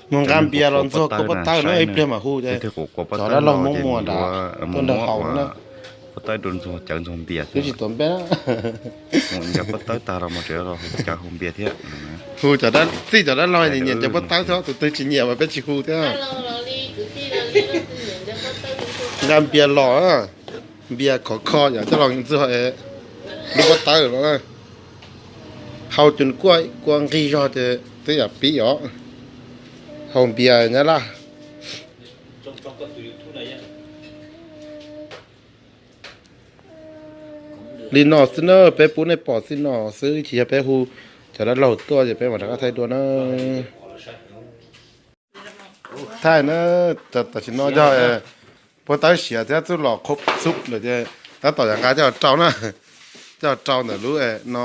Mus nqa npias los ntxuag kua pob tawb na, ib pliag mam hu ces cov dab laug Hmoob Muas nram tuaj nrog haus na. Pob tawb rau ntxuag cawv ntxuag npias xwb. Twb tsis tuav npe na. Mus ncaws pob tawb tag los mus tsev los hu cawv hu npias thiab. Hu cov, txij cov dab laug nyiam ncaws pob tawb xwb, tus twg tsis nyiam mas peb tsis hu thiab. Nqa npias los, npias khov kho yom, coj los ntxuag lub pob tawb los. Haus cus kuaj kua nqig zog ces twb yam pib os. Haus npias nyab laj. Li no xwb na, peb pub nej pom xwb no xwb, ib chim yog peb hu cov dab laug tuaj ces peb mam rov qab thaij dua na. Thaij na, tam sim no yog pob tawb siav thiab txuj lom qhuav xub lawm ces tab tom yuav nqa coj rau na, coj rau ntawm lub no.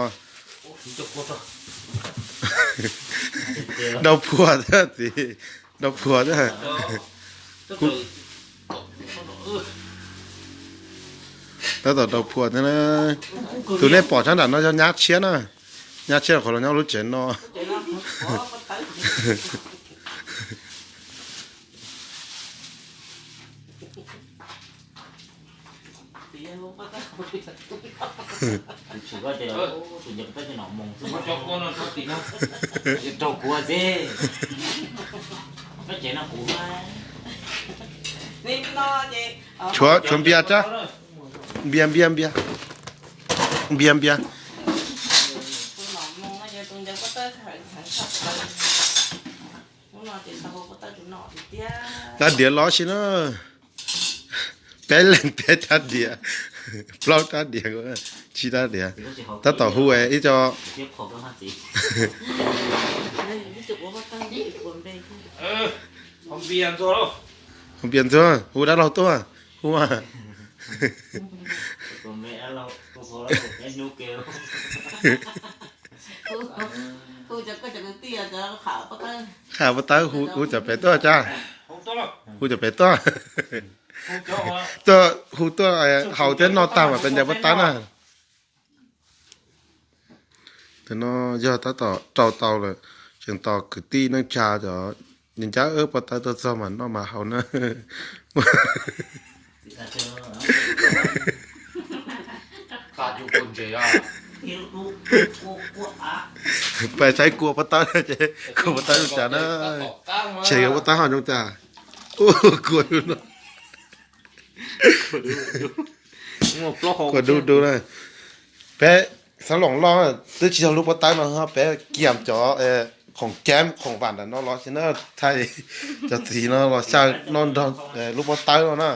Dau phua thiab txiv, dau phua thiab. Tab tom dau phua thiab na. Tus nej pom sab nram no yog nyab tshiab na, nyab tshiab qhov los nyob lub tsev no. Tshuav, tshuav npias tsab, npias npias npias, npias npias. Rab diav los si na, peb leeg peb rab diav, plaub rab diav, tsib rab diav, tab tom hu ib co. Npias ntxuag, hu dab laug tuaj, hu mas. Qha pob tawb, hu cov pem tuaj cas, hu cov pem tuaj, tuaj hu tuaj haus thiab noj tag mas peb ncaws pob tawb na. Tam no yog tab tom rau tau lawm, tseem tos kwv tij neej tsa cov ncab wb pob tawb tuaj txog mas noj mas haus na. Peb saib kua pob tawb ces kua pob tawb zoo cas na. Tseg yuav pob tawb ho zoo cas. Kua no, kua du du na. Peb xab loos loj twb tsis yog lub pob tawb no, peb kiam cov khoom ceeb khoom vam ntawm no los xwb na, thaij cov txiv no los xyaw noj nrog lub pob tawb no na.